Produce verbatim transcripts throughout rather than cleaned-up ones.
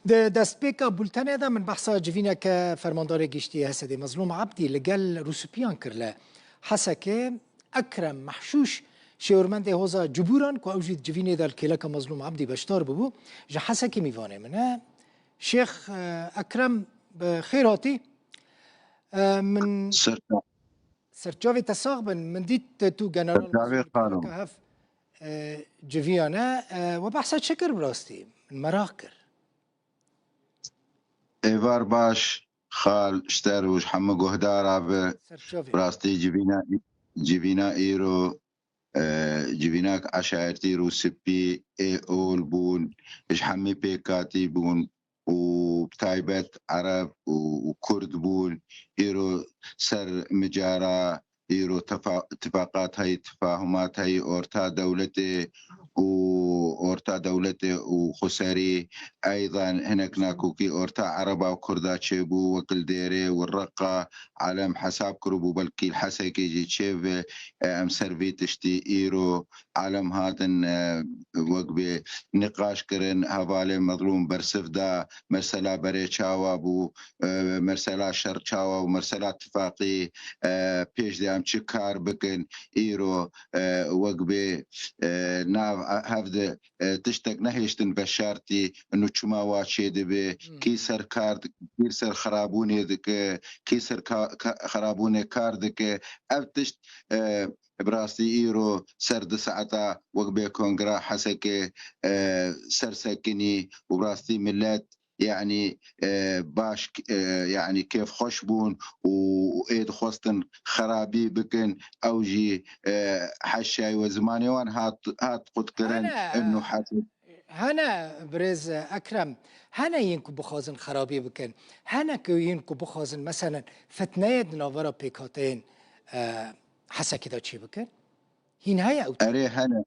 Di destpêka bultenê de min behsa civîneke fermandarê giştî H S D'ê Mezlûm Ebdî li gel Rûsipiyan kir li Hesekê. Ekrem Mehşûş, şêwirmendê Hoza Cibûran ku ew jî di civînê de li kêleka Mezlûm Ebdî beşdar bûbû, ji Hesekê mîvanê min e. Şêx, e, Ekrem, bi xêr hatî. E, min Serçavê te sax bin. Min dît tu general Mezlûm hev, e, civiyane. E, we behsa çi kir bi rastî? Min meraq kir. Êvar baş, xal, ji te re û ji hemû guhdara ve. Bi rastî civîna, civîna îro, e, civînak eşaretî Rûspî ê ol bûn, ji hemî pêkhatî bûn û bi taybet Ereb û, û Kurd bûn. Îro ser micara, îro tefa-, tifaqat heyî, tefahumat heyî orta dewletê û orta dewletê û xweserî. Eydan hinek nakokî orta Ereba û Kurda çêbû, wek li Dêrê û Reqa alem hesab kiribû, belkî li Hesekê jî çêbe. E, em ser vî tiştî îro alem hatin, e, wek bê niqaş kirin, hevalê Mezlûm bersiv da, mesela berê çawa bû, e, mesela şer çawa bû, mesela tifaqî, e, pêş de em çi kar bikin, îro, e, wek bê, e, nav, e, hev de, e, tiştek nehêştin veşartî, inu çima wa çê dibe, Hmm. kî ser kar di-, kî ser xirabûnê dike, kî ser ka-, ka-, xirabûnê kar dike, ev tişt, e, bi rastî îro ser du saeta wek bê kongra Hesekê, e, ser sekinî û bi rastî millet, yanî, e, baş, e, yanî kêfxweş bûn û ê dixwestin xerabî bikin, ew jî, e, heşayî we zimanê wan hat, hat qutkirin, Hene, inu Hesek. Hene birêz Ekrem, hene yên ku bixwazin xerabî bikin, hene ku yên ku bixwazin, meselen, fitneyê di navbera pêkhateyên, e, Hesekê de çê bikin? Hîn heye ew tişt? Erê hene.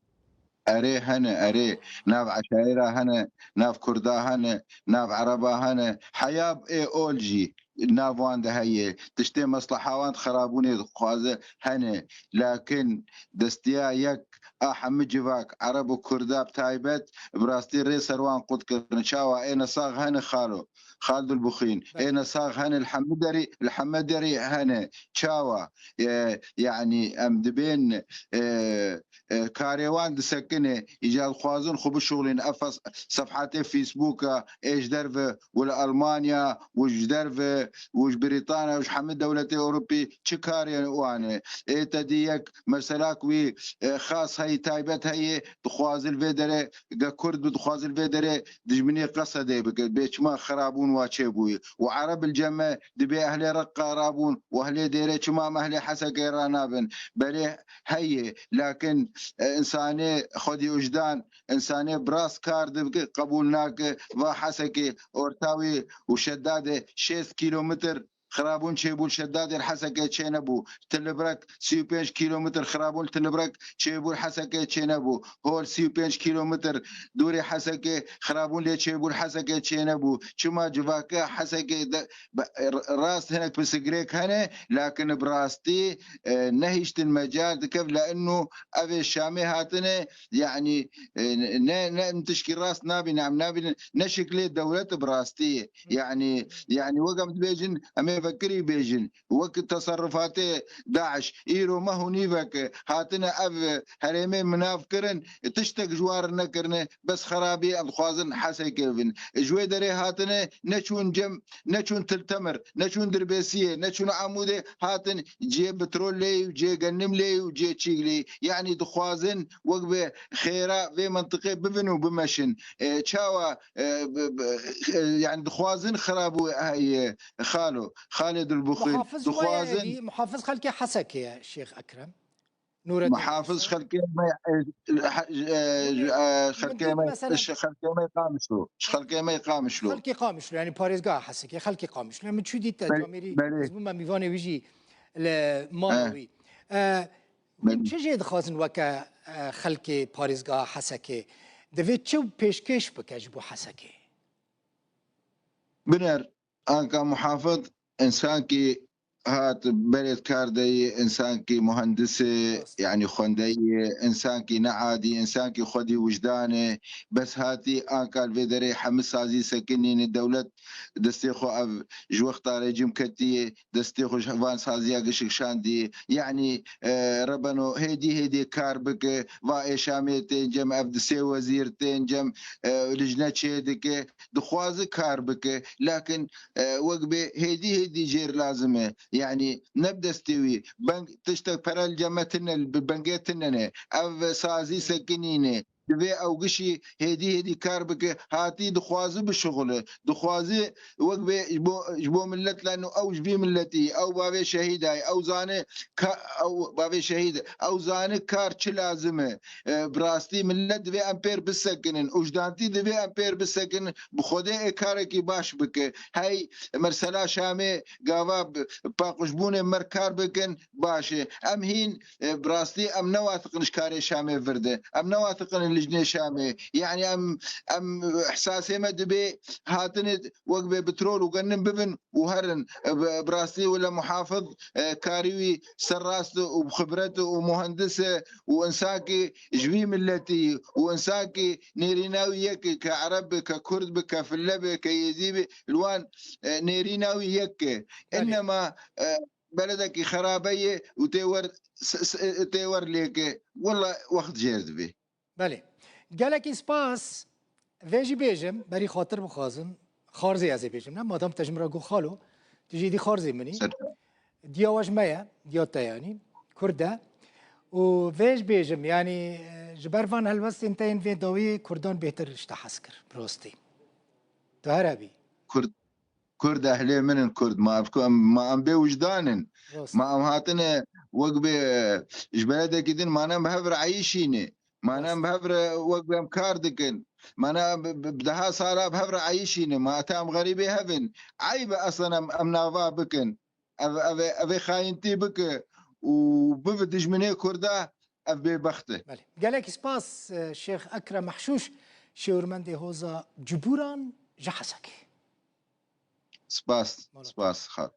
Erê hene, erê. Nav eşaira hene, nav Kurda hene, nav Ereba hene. Heya ê ol jî nav wan de heye. Tiştê mesleha wan di xerabûnê dixwaze hene. Lakin destiya yek a hemî civak, Ereb û Kurda bi taybet, bi rastî rê ser wan qut kirin. Çawa êne sax hene xalo? Xaldul Buxîn. Belê. Êne sax hene li hemî derî, li hemî derî hene. Çawa? E, yanî em dibên, e, e, karê wan disekine, îca dixwazin xwe bişuxulîn. Ev fes-, sefhatê Facebooka ê ji derve û li Almanya û ji derve û ji Brîtanya û ji hemî dewletê Ewropî çi karê wan e? Ê te dî yek meselak wî, e, xas heyî, taybet heyê, dixwaze li vê derê, ge Kurd bi, dixwaze li vê derê dijminê Qesedê bike. Bê çima xirabûn wa çêbûyî? Û Ereb li cem me dibê ehlê Reqa rabûn û ehlê Dêrê, çima em ehlê Hesekê ranabin? Belê heye, lakin, e, însanê xwedî wijdan, însanê bi rast kar dibike, qebûl nake, va Hesekê orta wî û Şedadê şêst kîlometr xirabûn çêbû, li Şedadê li Hesekê çênebû. Tilibrek sî û pênc kîlometr xirabûn, Tilibrek çêbû, li Hesekê çênebû. Hol sî û pênc kîlometr dûrê Hesekê xirabûn lê çêbû, li Hesekê çênebû. Çima civaka Hesekê de, be-, r-, rast hinek pisigirêk hene, lakin bi rastî, e, nehiştin mecal dikev le inu ev ê Şamê hatine, yanî, e, ne, ne, em tişkî rast nabîne, em nabînin, ne şiklê dewlet bi rastî. Yanî, yanî wek em dibêjin, em ê vekirî bêjin, wek teserrufatê DAIŞ, îro meh û nîvek hatine ev herêmê minav kirin, tiştek ji wan re nekirine, bes xerabî em dixwazin Hesekê bibin. Ji wê derê hatine, neçûn cem, neçûn Til Temir, neçûn Dirbêsiyê, neçûn Amûdê, hatin cihê petrolê û cihê genimlê û cihê çîglê. Yanî dixwazin wek bi xêra vê mintiqê bibin û bimeşin. E, çawa, e, bi, bi, e, yanî dixwazin xirabû heye, xalo, xalê dilbixwîn. Muhafiz we dixwazin ye, muhafiz xelkê Hesekê ye, Şêx Ekrem. Nureddin Muhafiz Hasan. Xelkê me, e, e, e, Min xelkê dît me, mesela ji xelkê me Qamişlo. Ji xelkê me Qamişlo. Xelkê Qamişlo, yanî parêzgeha Hesekê, xelkê Qamişlo. Min çû dît te, belê, camêrî, belê. Ez bûme mîvanê wî jî li mala wî. E, Hûn çi jê dixwazin weke, e, xelkê parêzgeha Hesekê? Divê çi pêşkêş bike ji bo Hesekê? Biner, anka muhafid, însankî hat berê kar deyî, însankî muhendisê, yanî xwendeyî, însankî neadî, însankî xwedî wijdanê, bes hatî ankal vê derê hemî sazî sekinîne, dewlet destê xwe ev ji wexta rejîm ketiye, destê xwe ji van saziya gişik şandiye. Yanî, e, rebeno hêdî hêdî kar bike, va ê Şamê tên cem, ev di sê wezîr tên cem, e, lijne çê dike, dixwaze kar bike, lakin, e, wek bê hêdî hêdî jêr lazim e. Yanî ne bi destê wî. Beng, tiştek pere li cem me tine, bi bengê tine ne. Ev sazî sekinîne. Divê ew gişî hêdî hêdî kar bike. Hatî dixwaze bişuxule. Dixwaze wek bê ji bo, ji bo millet leno ew ji vî milletî, ew bavê şehîdayê, ew zane ka, ew bavê şehîd, ew zane kar çi lazim e. E, bi rastî millet divê em pêr bisekinin. Û ji dantî divê em pêr bisekinin. Bi Xwedê ê karekî baş bike. Hey, mesela Şamê gava bi paqijbûnê mer kar bikin, baş e. Em hîn, e, bi rastî em newathiqin ji karê Şamê vir de. Em newathiqin lijnê Şamê. Yanî em, em ihsasê me dibê hatinê wek bê bitrol û genim bibin û herin. E, bi, bi rastî wile muhafiz, e, karî wî serrast û bi xibret û muhendis e û însankî ji vî milletî û însankî nêrîna wî yek e, ke ereb be, ke kurd be, ke fille be, ke yêzî be, li wan, e, nêrîna wî yek e. Belê. Înema, e, beledekî xerabe ye û tê wer s-, s-, tê wer lêke. Wela wext jêr dibê. Belê. Gelekî spas. Vê jî bêjim, berî xatir bixwazim, xarzê ez ê bêjim, ne? Madam te ji min re got xalo, tu jî dî xarzê min î. Ser. Diya we ji me ye, diya te yanî, Kurd e. Û vê jî bêjim, yanî, e, ji ber van helwestên te yên vê dawiyê Kurdan bêhtir ji te hez kir, bi rastî. Tu here bî. Kurd, Kurd ehlê min in, Kurd. Ma ev ku em, ma em bê wijdan in. Rast. Ma em hatine wek bê, e, ji beledekî din, ma ne em bi hev re eyîşîne. Ma ne em bi hev re wek bê em kar dikin. Ma ne em bi, bi, bi deha sala bi hev re eyîşîne. Ma te em xerîbê hev in. Eyb e eslen em, em nava bikin. Ev, ev, ev ê xayintî bike û bibe dijminê Kurda, ev bêbext e. Belê. Gelekî spas, e, Şêx Ekrem Mehşûş, şêwirmendê Hoza Cibûran ji Hesekê. Spas, Mala. Spas, xat.